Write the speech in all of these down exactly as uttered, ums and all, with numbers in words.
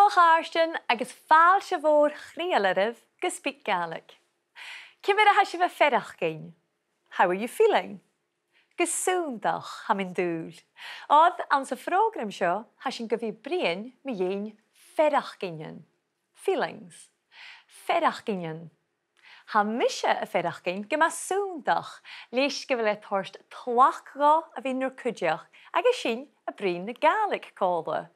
A chàirdean, agus fàilte mhòr chridheil oirbh gu SpeakGaelic. Ciamar a tha sibh a' faireachdainn? How are you feeling? Gu sunndach, tha mi an dùil. Oir anns a' phrògram seo, tha sinn gu bhith a' bruidhinn mu dheidhinn faireachdainnean. Feelings. Faireachdainnean. Tha mise a' faireachdainn gu math sunndach, leis gu bheil e a' toirt tlachd dhomh a bhith nur cuideachd agus sinn a' bruidhinn na Gàidhlig còmhla.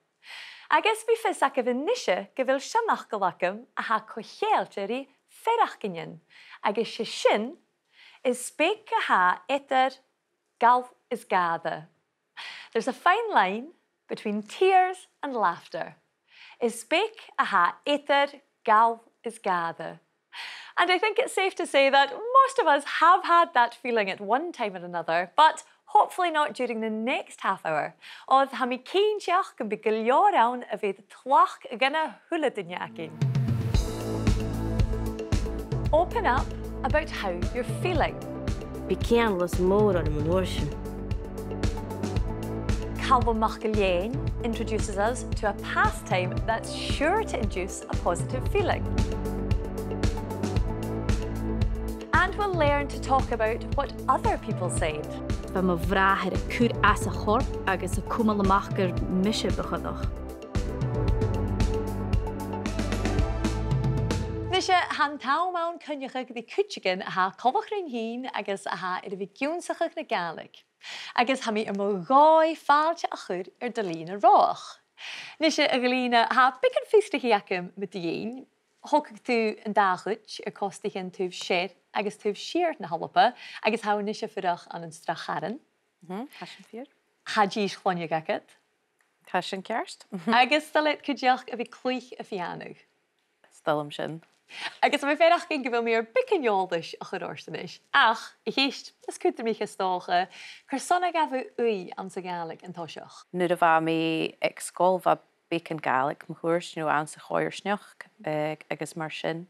Agus bidh fios agaibh a-nise gu bheil seanfhacal agam a tha co-cheangailte ri faireachdainnean, agus 's e sin, is beag a tha eadar gàl is gàire. There's a fine line between tears and laughter. Is beag a tha eadar gàl is gàire. And I think it's safe to say that most of us have had that feeling at one time or another, but hopefully not during the next half hour. Oir tha mi cinnteach gum bi gu leòr ann a bheir tlachd dhan a h-uile duine againn. Open up about how you're feeling. Bidh cianalas mòr orm an uair sin. Calum MacIlleathain introduces us to a pastime that's sure to induce a positive feeling. And we'll learn to talk about what other people said. Bha mo bhràthair a' cur às a chorp agus a' cumail a-mach gur mise bu choireach. Nise, tha an t-àm ann coinneachadh ri cuideigin a tha coltach rinn fhìn agus a tha air a bhith ag ionnsachadh na Gàidhlig. Agus tha mi air mo dhòigh fàilte a chur air Dalina Rothach. Nise, a Dhalina, tha beagan fiosrachaidh agam mu do dheidhinn. Thogadh tu an dà chuid, air cosgaichean taobh sear agus taobh siar na h-Alba, agus tha thu a-nis a' fuireach ann an Srath Chairn. Mhm, tha sin fìor. Tha dithis chloinne agad. Tha sin ceart. Mhm. Agus 's toil leat cuideachd a bhith a' cluich a' phiàno. 'S toil leam sin. Agus tha mi a' faireachdainn gu bheil mi air beagan eòlais a chur ort a-nis. Ach, a' cheist as cudromaiche 's dòcha, carson a ghabh thu ùidh anns a' Ghàidhlig an toiseach? Nuair a bha mi aig sgoil, bha beagan Gàidhlig mun cuairt, you know, anns a' choimhearsnachd, eh, agus mar sin.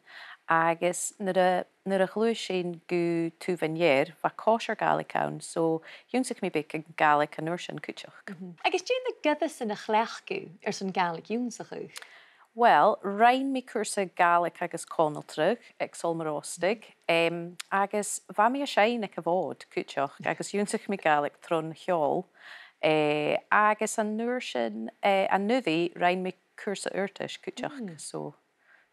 Agus nuair a, nuair a ghluais sinn gu Taobh an Ear, bha còisir Gàidhlig ann, so dh'ionnsaich mi beagan Gàidhlig an uair sin cuideachd. Mhm. Agus dè na goireasan a chleachd thu airson Gàidhlig ionnsachadh? Well, rinn mi cùrsa Gàidhlig agus Conaltradh aig Sabhal Mòr Ostaig, em, agus bha mi a' seinn aig a' Mhòd cuideachd, agus dh'ionnsaich mi Gàidhlig tron cheòl, eh, agus an uair sin, eh, an-uiridh, rinn mi cùrsa adhartais cuideachd, mm, so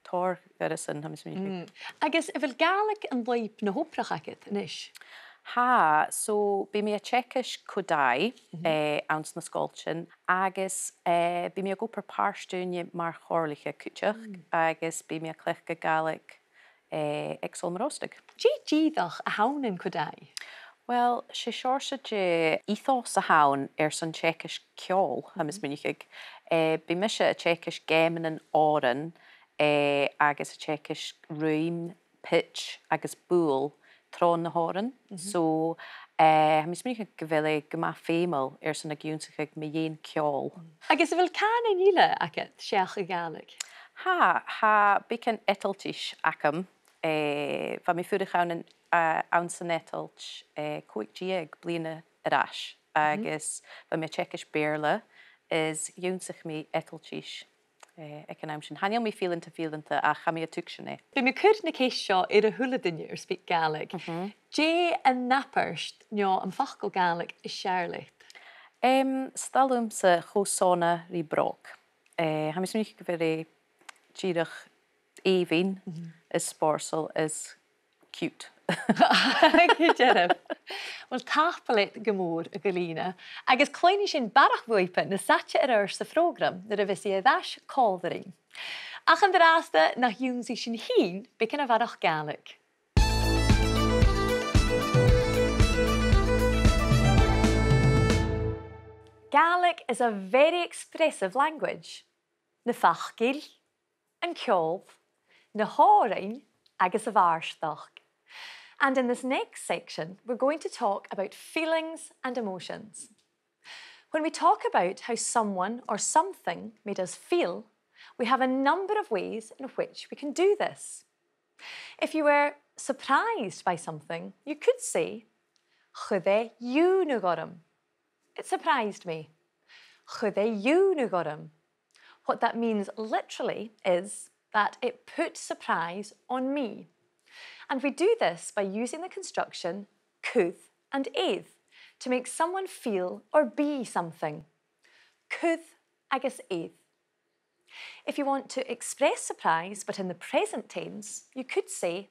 tòrr ghoireasan, tha mi a' smaoineachadh. Mm. Agus a bheil Gàidhlig an lùib na h-obrach agad a-nis? Tha, so bidh mi a' teagasg co-dhiù, mhm, eh, anns na sgoiltean, agus, eh, bidh mi ag obair pàirt-ùine mar chomhairliche cuideachd, mm, agus bidh mi a' cleachdadh Gàidhlig, eh, aig Sabhal Mòr Ostaig. Dè dìreach a th' ann an co-dhiù? Well, 's e seòrsa de ethos a th' ann airson teagasg ceòl, tha mi a' smaoineachadh. Eh, bidh mise a' teagasg geamannan òrain, eh, agus a' teagasg rùim, pitch agus buail tro na h-òrain. Mhm. So, eh, tha mi a' smaoineachadh gu bheil e gu math feumail airson ag ionnsachadh mu dheidhinn ceòl. Agus a bheil cànain eile agad seach a' Ghàidhlig? Tha, tha beagan Eadaltais agam. Eh, bha mi a' fuireach ann an, eh, anns an Eadailt, eh, còig deug bliadhna air ais. Mhm. Agus bha mi a' teagasg Beurla is dh'ionnsaich mi Eadaltais, eh, aig an àm sin. Chan eil mi fileanta, fileanta, ach tha mi a' tuigsinn e. Bidh mi a' cur na ceist seo air a h-uile duine air SpeakGaelic. Mhm. Dè an abairt no am facal Gàidhlig as fheàrr leat? Em, 's toil leamsa cho sona ri bròg. Eh, tha mi a' smaoineachadh gu bheil e dìreach èibhinn, mhm, is spòrsail is cute. Gu dearbh. Uill, tapadh leat gu mòr, a Dhalina, agus cluinnidh sinn barrachd bhuaipe nas fhaide air adhart sa phrògram nuair a bhios i air ais còmhla rinn. Ach an-dràsta nach ionnsaich sinn fhìn beagan a bharrachd Gàidhlig. Gaelic is a very expressive language. Na faclan, an ceòl, na h-òrain agus a' bhàrdachd. And in this next section, we're going to talk about feelings and emotions. When we talk about how someone or something made us feel, we have a number of ways in which we can do this. If you were surprised by something, you could say, chuir e iongnadh orm. It surprised me. Chuir e iongnadh orm. What that means literally is that it put surprise on me. And we do this by using the construction cuir and èigh to make someone feel or be something. Cuir agus èigh. If you want to express surprise, but in the present tense, you could say,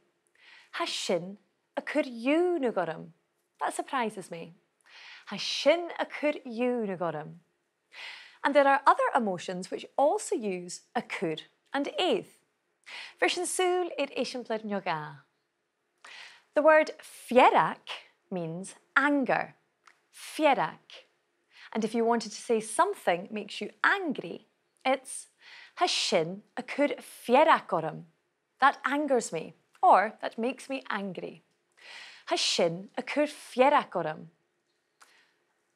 tha sin a' cur iongnadh orm. That surprises me. Tha sin a' cur iongnadh orm. And there are other emotions which also use a' cur and èigh. Bheir sinn sùil air eisimpleir no dhà. The word fearg means anger. Fearg. And if you wanted to say something makes you angry, it's tha sin a' cur fearg orm. That angers me. Or that makes me angry. Tha sin a' cur fearg orm.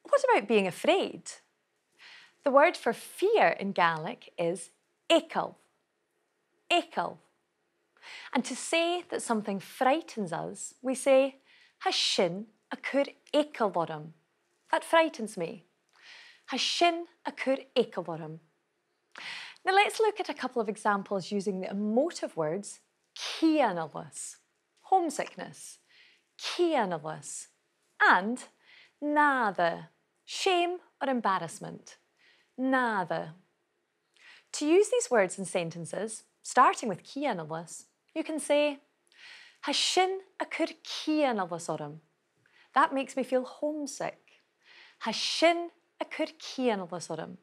What about being afraid? The word for fear in Gaelic is eagal. Eagal. And to say that something frightens us, we say, tha sin a' cur eagal orm. That frightens me. Tha sin a' cur eagal orm. Now let's look at a couple of examples using the emotive words cianalas, homesickness, cianalas, and nàire, shame or embarrassment, nàire. To use these words in sentences, starting with cianalas, you can say, tha sin a' cur cianalas orm. That makes me feel homesick. Tha sin a' cur cianalas orm.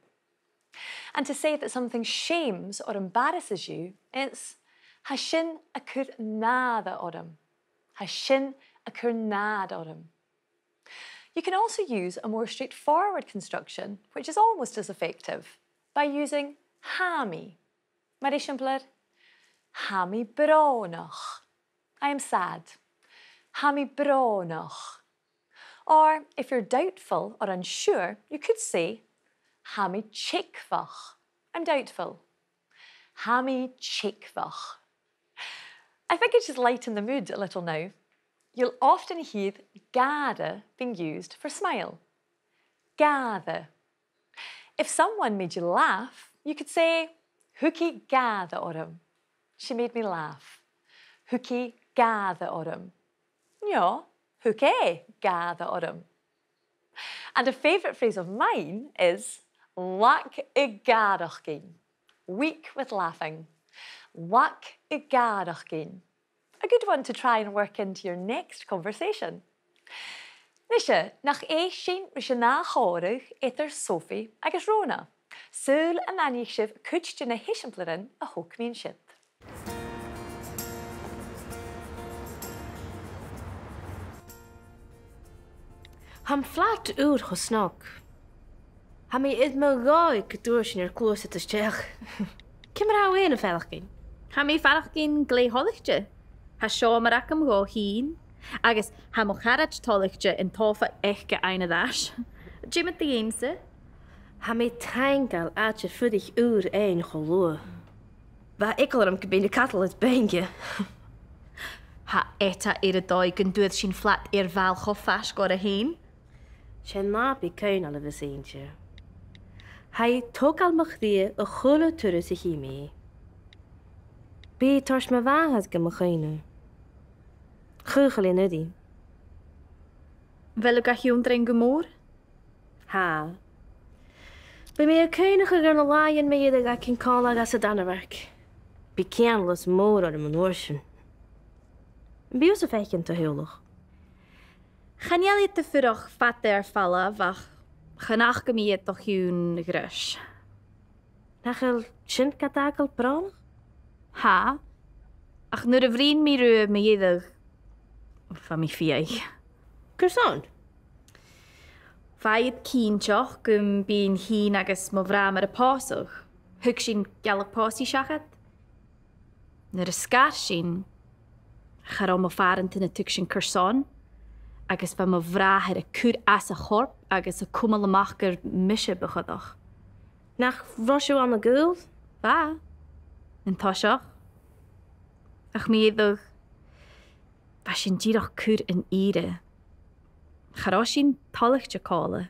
And to say that something shames or embarrasses you, it's tha sin a' cur nàire orm. Tha sin a' cur nàire orm. You can also use a more straightforward construction, which is almost as effective, by using tha mi. Mar eisimpleir, tha mi brònach. I am sad. Tha mi brònach. Or, if you're doubtful or unsure, you could say, tha mi teagmhach. I'm doubtful. Tha mi teagmhach. I think it should lighten the mood a little now. You'll often hear gàire being used for smile. Gàire. If someone made you laugh, you could say, thug i gàire orm. She made me laugh. Thug i gàire orm. No, thug e gàire orm. And a favourite phrase of mine is lag a' gàireachdainn. Weak with laughing. Lag a' gàireachdainn. A good one to try and work into your next conversation. Nise, nach èist sinn ris an ath chòmhradh eadar Sophie agus Rona? Saoil an aithnich sibh cuid de na h-eisimpleirean a thog mi an siud. Tha am flat ùr cho snog. Tha mi air mo dhòigh gun d' fhuair sinn ar gluasad a-steach. Ciamar a tha thu fhèin a' faireachdainn? Tha mi a' faireachdainn glè thoilichte. Tha seòmar agam dhomh fhìn, agus tha mo charaid toilichte an t-sòfa aice fhaighinn air ais. Dè mu do dheidhinn-sa? Tha mi taingeil àite-fuirich ùr fhaighinn cho luath. Bha eagal orm gum bithinn a' cadal air beannachd. Tha esan air a dhòigh gun d' fhuair sinn flat air mhail cho faisg oirre fhèin. 'S e nàbaidh coibhneil a bhios innte. Tha i a' togail mo chridhe a h-uile turas a chì mi i. Bidh i a' toirt mo mhàthair gu mo chuimhne. Chaochail i an-uiridh. A bheil thu ga h-ionndrainn gu mòr? Tha. Bidh mi a' cuimhneachadh air na làithean mu dheireadh againn còmhla anns an Danmhairg. Bidh cianalas mòr orm an uair sin. Am bi thusa a' faicinn taigh-ullaich? Chan eil iad a' fuireach fada air falbh ach chan fhaca mi iad o chionn greis. Nach eil sin gad fhàgail brònach? Tha, ach nuair a bhruidhinn mi riutha mu dheireadh, bha mi fiadhaich. Carson? Bha iad cinnteach gum bithinn fhìn agus mo bhràthair a' pòsadh. Thug sinn gealach pòsaidh seachad. Nuair a sgair sinn, cha robh mo phàrantan a' tuigsinn carson, agus bha mo bhràthair a' cur às a chorp agus a' cumail a-mach gur mise bu choireach. Nach robh sibh ann an gaol? Bha. An toiseach. Ach mu dheireadh, bha sinn dìreach a' cur an ìre. Cha robh sinn toilichte còmhla.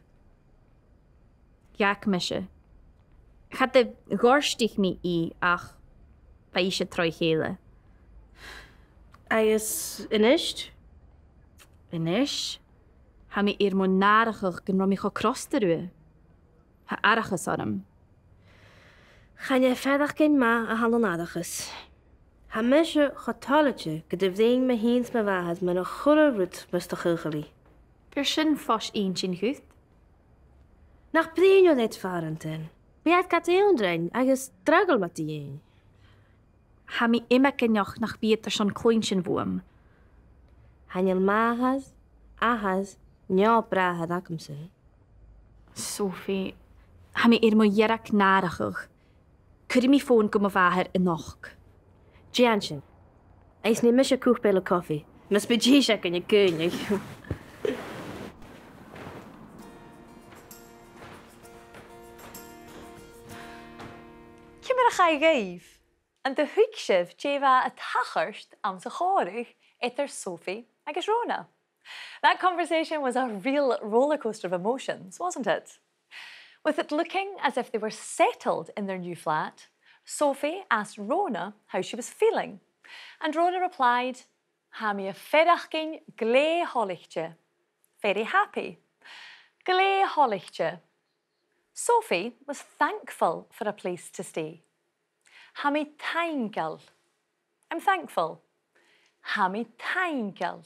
Dh'fhàg mise. Cha do ghortaich mi i ach bha ise troimh-a-chèile. Agus a-nis? A-nis? Tha mi air mo nàrachadh gun robh mi cho crosta riutha. Tha aithreachas orm. Chan e faireachdainn math a th' ann an aithreachas. Tha mise cho toilichte gun do bhruidhinn mi fhìn 's mo mhàthair mun a h-uile rud mus do chaochail i. B' e sin fois-inntinn dhut. Nach bruidhinn thu leat far an sin? Bidh iad gad ionndrainn agus draghail mu dheidhinn. Tha mi iomagaineach nach bi iad airson cluinntinn bhuam. Chan eil màthair, athair, no bràthair agamsa. Sophie, tha mi air mo dheireadh nàrachadh. Cuiridh mi fòn gu mo mhàthair a-nochd. Dèan sin. Is nì mise cupa eile cofaidh. Mus bi dithis againn a' caoineadh. Ciamar a chaidh dhuibh? An do thuig sibh dè bha a' tachairt anns a' chòmhradh eadar Sophie agus Rona? That conversation was a real rollercoaster of emotions, wasn't it? With it looking as if they were settled in their new flat, Sophie asked Rona how she was feeling, and Rona replied, "Tha mi a' faireachdainn glè thoilichte." Very happy. Glè thoilichte. Sophie was thankful for a place to stay. Tha mi taingeil. I'm thankful. Tha mi taingeil.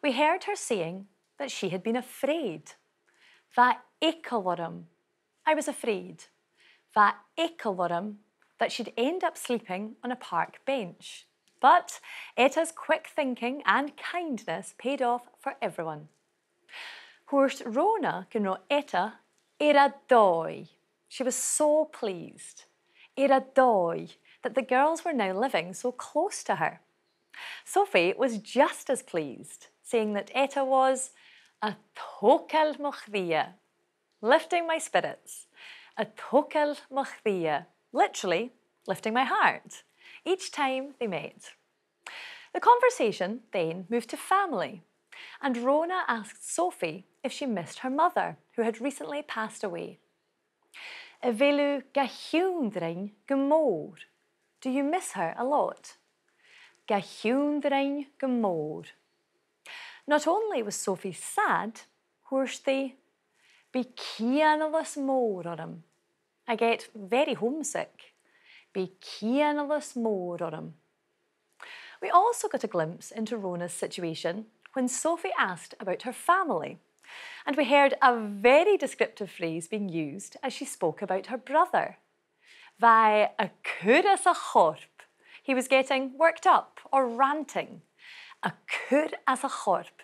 We heard her saying that she had been afraid. Bha eagal orm. I was afraid. Bha eagal orm that she'd end up sleeping on a park bench. But Etta's quick thinking and kindness paid off for everyone. Thuirt Rona gun robh Etta air a dòigh. She was so pleased. Air a dòigh that the girls were now living so close to her. Sophie was just as pleased, saying that Etta was a' togail mo chridhe, lifting my spirits. A' togail mo chridhe, literally lifting my heart, each time they met. The conversation then moved to family, and Rona asked Sophie if she missed her mother, who had recently passed away. A bheil thu ga h-ionndrainn gu mòr? Do you miss her a lot? Ga h-ionndrainn gu mòr. Not only was Sophie sad, thuirt i, "Bidh cianalas mòr orm." I get very homesick. Bidh cianalas mòr orm. We also got a glimpse into Rona's situation when Sophie asked about her family, and we heard a very descriptive phrase being used as she spoke about her brother. Bha e a' cur às a chorp. He was getting worked up or ranting. A' cur às a chorp.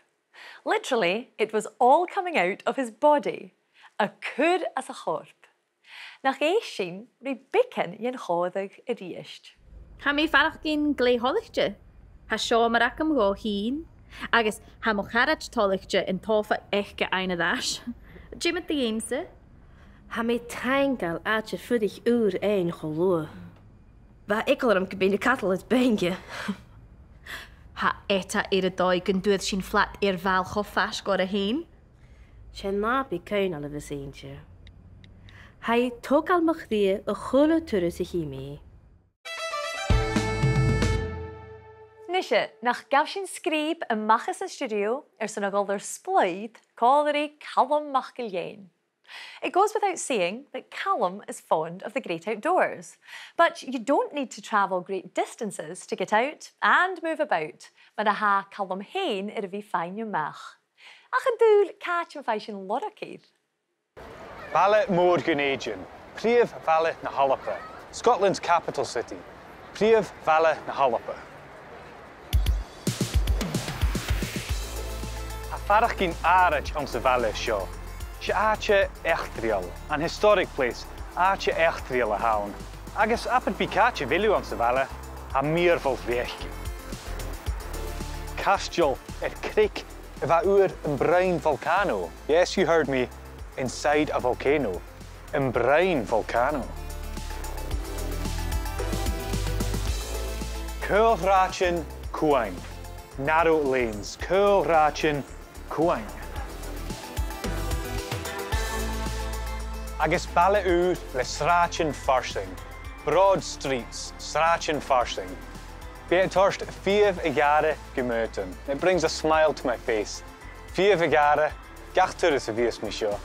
Literally, it was all coming out of his body. A' cur às a chorp. Nach èist sinn ri beagan dhen chòmhradh a-rithist. Tha mi a' faireachdainn glè thoilichte. Tha seòmar agam dhomh fhìn, agus tha mo charaid toilichte an t-sòfa aice fhaighinn air ais. Dè mu do dheidhinn-sa? Tha mi taingeil àite-fuirich ùr fhaighinn cho luath. Bha eagal orm gum bithinn a' cadal air beannachd. Tha Etta air a dòigh gun d' fhuair sinn flat air mhail cho faisg oirre fhèin. 'S e nàbaidh caoineil a bhios innte. Tha i a' togail mo chridhe a h-uile turas a chì mi i. Nise, nach gabh sinn sgrìob a-mach às an stiùidio airson a dhol air splaoid còmhla ri Calum MacIlleathain. It goes without saying that Calum is fond of the great outdoors, but you don't need to travel great distances to get out and move about, mar a tha Calum fhèin air a bhith a' faighinn a-mach. Ach an dùil, càit am faigh sinn lorg air? Baile Mòr Dhùn Èideann, prìomh bhaile na h-Alba, Scotland's capital city, prìomh bhaile na h-Alba. Tha faireachdainn àraid anns a' bhaile seo. 'S e àite eachdraidheil, an historic place, àite eachdraidheil a th' ann. Agus abair bith càit a bheil thu anns a' bhaile, tha mìorbhail bheag. Caisteal air creag a bha uair am broinn volcano. Yes, you heard me, inside a volcano. Am broinn volcano. Caol-shràidean cumhaing. Narrow lanes. Caol-shràidean cumhaing. Agus baile ùr le sràidean farsaing. Broad streets, sràidean farsaing. Bidh e a' toirt fiamh a' ghàire gu m' aodann. It brings a smile to my face. Fiamh a' ghàire, gach turas a bhios mi seo.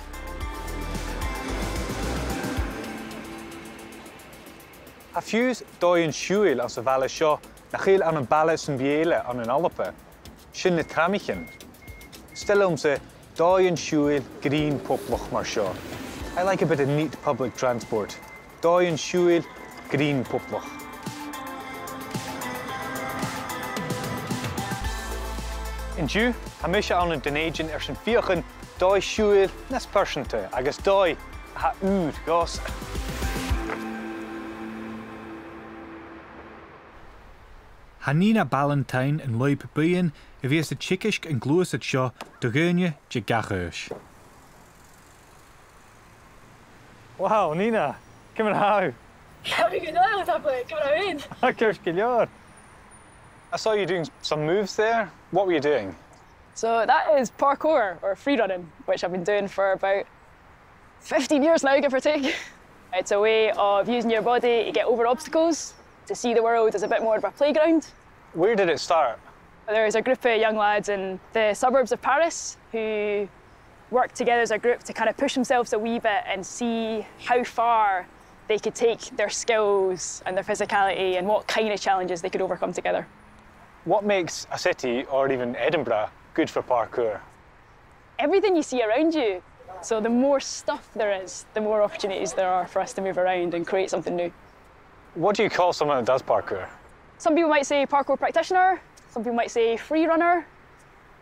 Tha fiù 's dòigh-siubhail anns a' bhaile seo nach eil ann am baile sam bith eile ann an Alba. Sin na tramaichean. 'S toil leamsa dòigh-siubhail grinn poblach mar seo. I like a bit of neat public transport. Dòigh-siubhail grinn poblach. An-diugh, tha mise ann an Dùn Èideann airson feuchainn dòigh-siubhail nas pearsanta agus dòigh a tha ùr dhòmhsa. Tha Nina Ballantyne an lùib buidheann a bhios a' teagasg an gluasad seo do dhaoine de gach aois. Wow, Nina, ciamar a tha thu? Tha mi gu math, tapadh leibh, ciamar a tha thu? Ceart gu leòr. I saw you doing some moves there. What were you doing? So that is parkour, or free running, which I've been doing for about fifteen years now, give or take. It's a way of using your body to get over obstacles, to see the world as a bit more of a playground. Where did it start? There's a group of young lads in the suburbs of Paris who work together as a group to kind of push themselves a wee bit and see how far they could take their skills and their physicality and what kind of challenges they could overcome together. What makes a city, or even Edinburgh, good for parkour? Everything you see around you. So the more stuff there is, the more opportunities there are for us to move around and create something new. What do you call someone that does parkour? Some people might say parkour practitioner, some people might say free runner,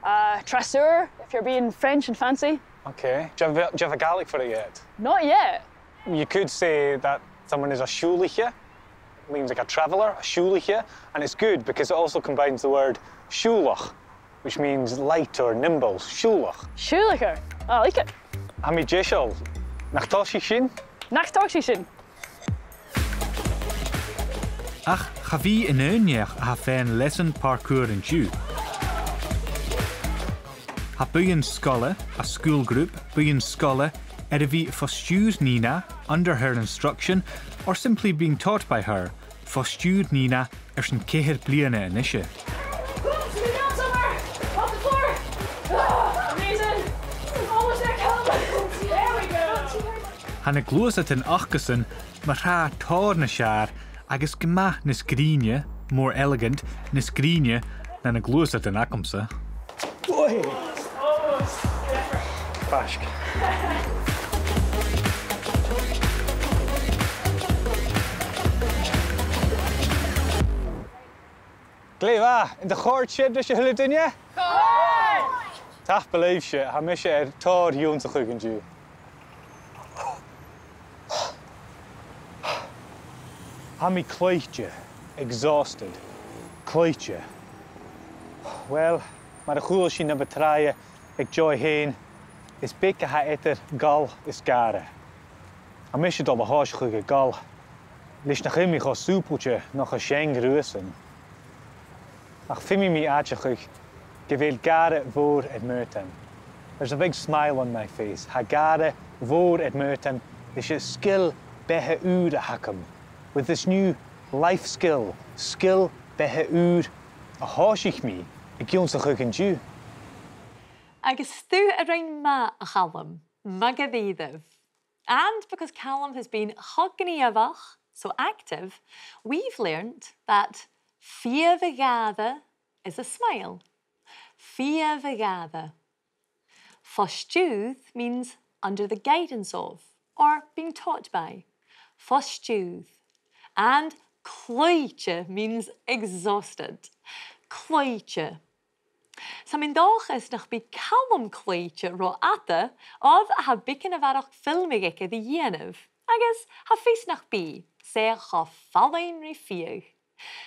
uh, traceur, if you're being French and fancy. Okay. Do you have a, do you have a Gaelic for it yet? Not yet. You could say that someone is a siùbhlaiche, means, like, a traveller, a siùbhlaiche, and it's good because it also combines the word siùbhlach, which means light or nimble, siùbhlach. Siùbhlach. I like it. Tha mi deiseil. Nach tòisich sinn? Nach tòisich sinn. Ach cha bhi e an aon neach a tha a' faighinn leasan parkour an-diugh. Tha buidheann sgoile, a school group, buidheann sgoile, air a bhith fo stiùir Nina, under her instruction, or simply being taught by her, fo stiùir Nina airson ceithir bliadhna a-nise. Tha na gluasadan acasan mar-thà tòrr nas fheàrr agus gu math nas grìne, more elegant, nas grìne na na gluasadan agamsa. Faisg. Glè mhath, an do chòrd sibh ris a h-uile duine? Chòrd! Tapadh leibhse, tha mise air tòrr ionnsachadh an-diugh. Tha mi claoite, exhausted, claoite. Uill, mar a chuala sinn na bu tràithe aig Joy fhèin, is beag a tha eadar gol is gàire. Tha mise a' dol a thòiseachadh a' gol, leis nach eil mi cho sùbailte no cho sean-ghruasan. Ach feumaidh mi aideachadh gu bheil gàire mhòr air m' aodann. There's a big smile on my face. Tha gàire mhòr air m' aodann leis an sgil beatha ùr a th' agam. With this new life skill, sgil beatha ùr, a thòisich mi ag ionnsachadh an-diugh. Agus 's tu a rinn math, a Chaluim, math dha-rìribh. And because Calum has been cho gnìomhach, so active, we've learnt that fiamh a' ghàire is a smile. Fiamh a' ghàire. Fo stiùir means under the guidance of, or being taught by. Fo stiùir. And claoite means exhausted. Claoite. 'S tha mi an dòchas nach bi Calum claoite ro fhada, oir tha beagan a bharrachd filmeadh aige ri dhèanamh, agus tha fios nach bi, 's e cho fallain ri fiadh.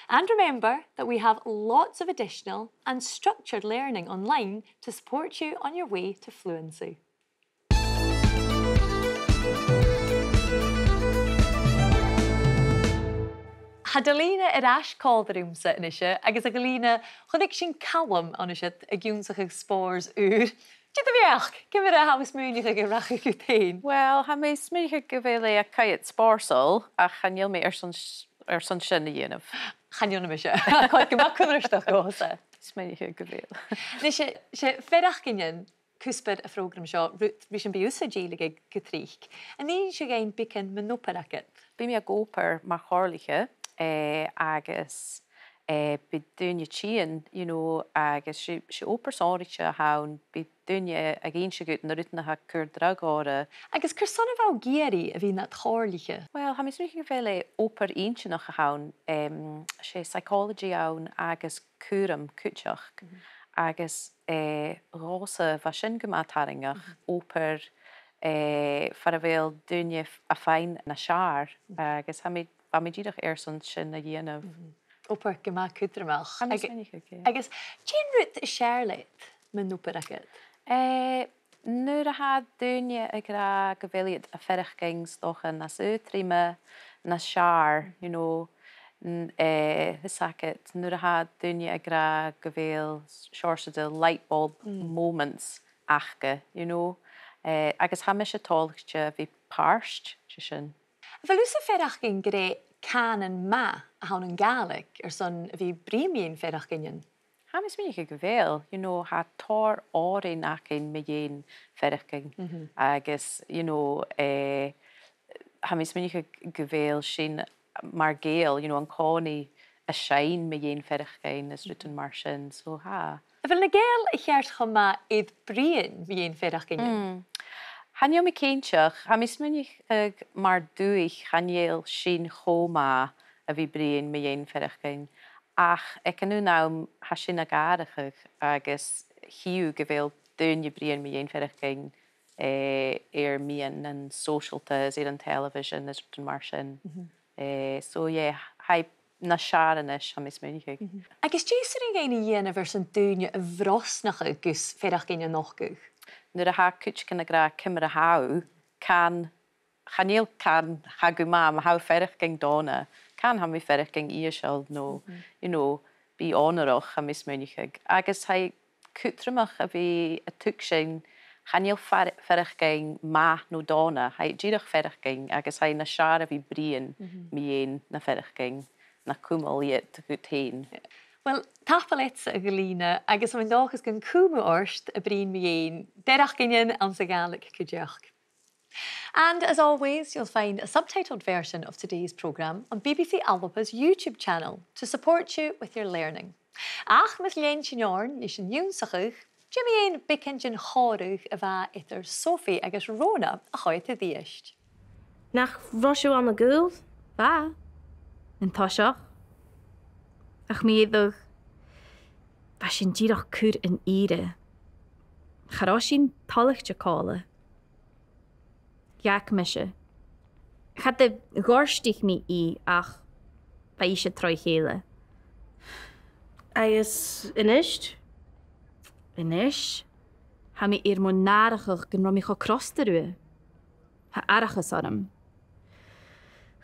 And remember that we have lots of additional and structured learning online to support you on your way to fluency. Tha Delina air ais còmhla riumsa a-nise, agus a Dhelina, chunnaic sinn Calum an-seo ag ionnsachadh spòrs ùr. Dè do bheachd? Ciamar a tha thu a' smaoineachadh gun rachadh dhut fhèin? Well, tha mi a' smaoineachadh gu bheil e a' coimhead spòrsail, ach chan eil mi airson s-, airson sin a dhèanamh. Chan eil mise. Tha e gu math cunnartach dhòmhsa. Smaoineachadh gu bheil. Nise, 's e faireachdainnean cuspair a' phrògraim seo, rud ris am bi thusa a' dèiligeadh gu tric. An inns thu dhuinn beagan mun obair agad? Bidh mi ag obair mar chomhairliche, eh, agus, eh, bidh daoine a' tighinn, you know, agus 's e, 's e obair shònraichte a th' ann, bidh daoine ag innse dhut na rudan a tha a' cur dragh orra. Agus carson a bha thu ag iarraidh a bhith nad chomhairliche? Well, tha mi a' smaoineachadh gu bheil e obair inntinneach a th' ann, em, 's e psychology a th' ann agus cùram cuideachd. Mhm. Agus, eh, dhòmhsa bha sin gu math tarraingeach, mhm, obair, eh, far a bheil daoine f-, a' faighinn nas fheàrr, mhm, agus tha mi, bha mi dìreach airson sin a dhèanamh. Mhm. Obair gu math cudromach. Tha mi a' smaoineachadh, yeah. Agus dè an rud as fheàrr leat mun obair agad? Eh, nuair a tha daoine ag ràdh gu bheil iad a' faireachdainn 's dòcha nas aotruime, nas fheàrr, you know, n-, eh, fhios agad, nuair a tha daoine ag ràdh gu bheil seòrsa de light bulb, mm, moments aca, you know, eh, agus tha mise toilichte a bhith pàirt de sin. A bheil thusa a' faireachdainn gur e cànan math a th' ann an Gàidhlig airson a bhith a' bruidhinn mu dheidhinn faireachdainnean? Tha mi a' smaoineachadh gu bheil, you know, tha tòrr òrain againn mu dheidhinn faireachdainn. Mhm. Agus, you know, eh, tha mi a' smaoineachadh gu bheil sinn mar Ghàidheil, you know, an-còmhnaidh a' seinn mu dheidhinn faireachdainn is rudan mar sin, so tha. A bheil na Gàidheil a cheart cho math air bruidhinn mu dheidhinn faireachdainnean? Mm. Chan eil mi cinnteach, tha mi a' smaoineachadh mar dùthaich chan eil sinn cho math a bhith a' bruidhinn mu dheidhinn faireachdainn. Ach aig an aon àm, tha sin ag atharrachadh agus chì thu gu bheil daoine a' bruidhinn mu dheidhinn faireachdainn, eh, air meadhanan sòisealta is air an television is rudan mar sin. Mhm. Eh, so, yeah, tha e nas fheàrr a-nis, tha mi a' smaoineachadh. Mhm. Agus dè as urrainn dhuinn a dhèanamh airson daoine a bhrosnachadh gus faireachdainn a nochdadh? Nuair a tha cuideigin ag ràdh ciamar a tha thu, can Chan eil can, tha gu math, ma tha thu a' faireachdainn dona, can tha mi a' faireachdainn ìosal no, mhm, you know, bi onarach, tha mi a' smaoineachadh. Agus tha e cudromach a bhith a' tuigsinn, chan eil fair-, faireachdainn math no dona, tha e dìreach faireachdainn, agus tha e nas fheàrr a bhith a' bruidhinn, mhm, mu dheidhinn na faireachdainn, na cumail iad dhut fhèin. Well, tapadh leatsa, a Ghlìona, agus tha mi an dòchas gun cùm thu ort a' bruidhinn mu dheidhinn faireachdainnean anns a' Ghàidhlig cuideachd. And as always, you'll find a subtitled version of today's programme on B B C Alba's YouTube channel to support you with your learning. Ach mus lean sinn oirnn leis an ionnsachadh, dè mu dheidhinn beagan den chòmhradh a bha eadar Sophie agus Rona a choimhead a-rithist? Nach robh sibh ann an gaol? Bha. An toiseach. Ach mu dheireadh, bha sinn dìreach a' cur an ìre. Cha robh sinn toilichte còmhla. Dh'fhàg mise. Cha do ghortaich mi i, ach bha ise troimh-a-chèile. Agus a-nis? A-nis, tha mi air mo nàrachadh gun robh mi cho crosta riutha. Tha aithreachas orm.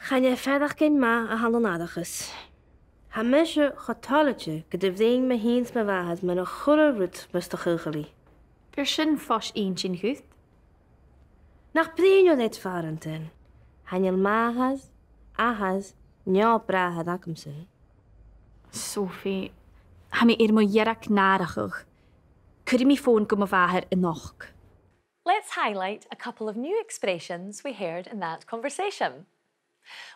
Chan e faireachdainn math a th' ann an aithreachas. Tha mise cho toilichte gun do bhruidhinn mi fhìn 's mo mhàthair mun a h-uile rud mus do chaochail i. Bheir sin fois inntinn dhut. Nach bruidhinn thu leat, a phàrantan? Chan eil màthair, athair, no bràthair agamsa. Sophie, tha mi air mo dheireadh nàrachadh. Cuiridh mi fòn gu mo mhàthair a-nochd. Let's highlight a couple of new expressions we heard in that conversation.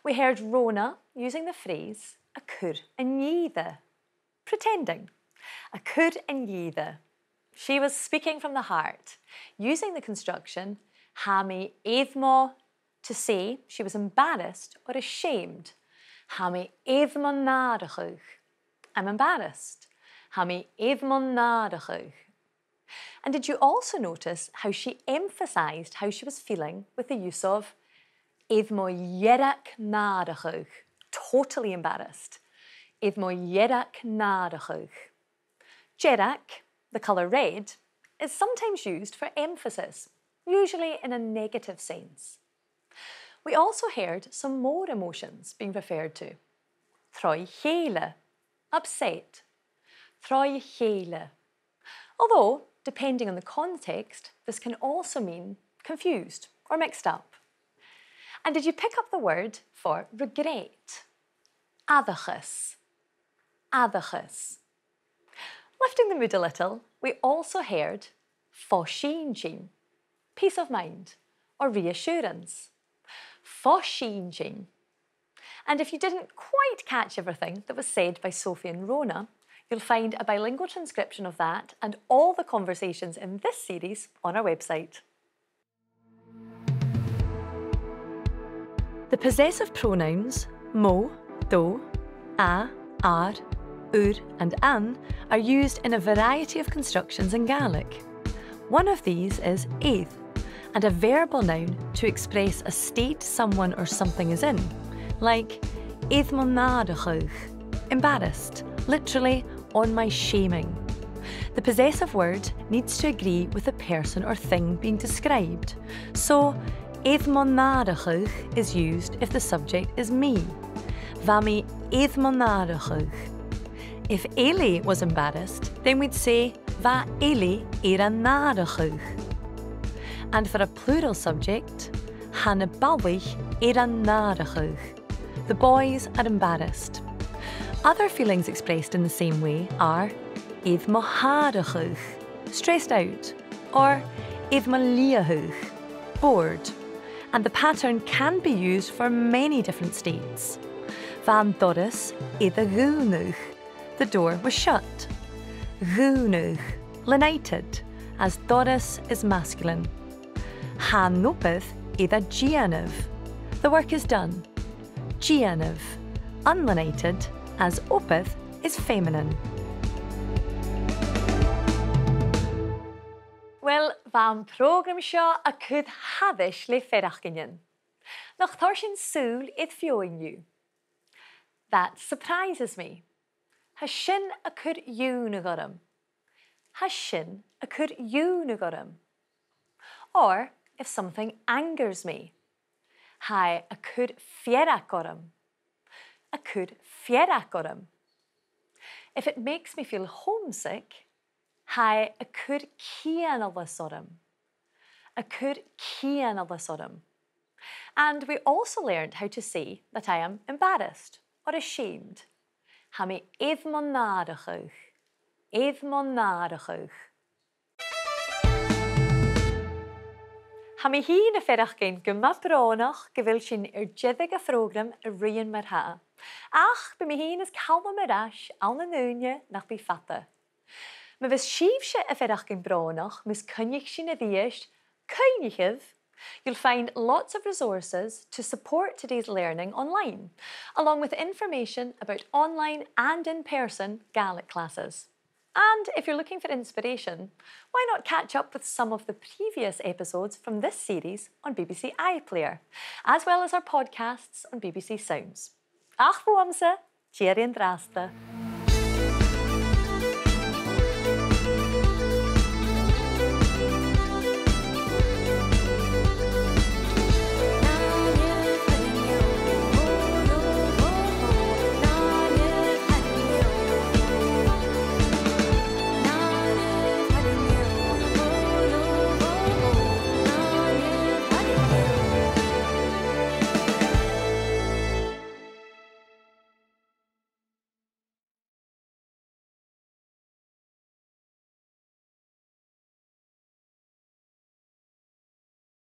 We heard Rona using the phrase a' cur an ìre, pretending. A' cur an ìre. She was speaking from the heart, using the construction tha mi air mo, to say she was embarrassed or ashamed. Tha mi air mo nàrachadh. I'm embarrassed. Tha mi air mo nàrachadh. And did you also notice how she emphasised how she was feeling with the use of air mo dheireadh nàrachadh? Totally embarrassed. Air mo dheireadh nàrachadh. Deireadh, the colour red, is sometimes used for emphasis, usually in a negative sense. We also heard some more emotions being referred to. Troimh-a-chèile, upset. Troimh-a-chèile. Although, Depending on the context, this can also mean confused or mixed up. And did you pick up the word for regret? Aithreachas. Aithreachas. Lifting the mood a little, we also heard fo-sìntean, peace of mind, or reassurance. Fo-sìntean. And if you didn't quite catch everything that was said by Sophie and Rona, you'll find a bilingual transcription of that and all the conversations in this series on our website. The possessive pronouns mo, do, a, ar, ur and an are used in a variety of constructions in Gaelic. One of these is air, and a verbal noun to express a state someone or something is in, like air mo nàrachadh, embarrassed, literally on my shaming. The possessive word needs to agree with the person or thing being described. So, air mo nàrachadh is used if the subject is me. Bha mi air mo nàrachadh. If Eilidh was embarrassed, then we'd say, bha Eilidh air a nàrachadh. And for a plural subject, tha na balaich air a nàrachadh. The boys are embarrassed. Other feelings expressed in the same way are air mo shàrachadh, stressed out, or air mo leaghadh, bored. And the pattern can be used for many different states. Bha an doras air a dhùnadh, the door was shut. Dhùnadh, lenited, as doras is masculine. Tha an obair air a dèanamh, the work is done. Dèanamh, unlenited, as obair is feminine. Uill, bha am prògram seo a' cur thairis le faireachdainnean. Nach toir sinn sùil air feadhainn dhiubh? That surprises me. Tha sin a' cur iongnadh orm. Tha sin a' cur iongnadh orm. Or, if something angers me, tha e a' cur fearg orm. A' cur fearg orm. If it makes me feel homesick, tha e a' cur cianalas orm. A' cur cianalas orm. And we also learned how to say that I am embarrassed or ashamed. Tha mi air mo nàrachadh. Air mo nàrachadh. Tha mi fhìn a' faireachdainn gu math brònach gu bheil sinn air deireadh a' phrògraim a ruighinn mar-thà. Ach bidh mi fhìn is Calum air ais ann an ùine nach bi fada. Ma bhios sibhse a' faireachdainn brònach mus coinnich sinn a-rithist, cuimhnichibh, you'll find lots of resources to support today's learning online, along with information about online and in-person Gaelic classes. And if you're looking for inspiration, why not catch up with some of the previous episodes from this series on B B C iPlayer, as well as our podcasts on B B C Sounds? Ach bhuamsa, tìoraidh an-dràsta.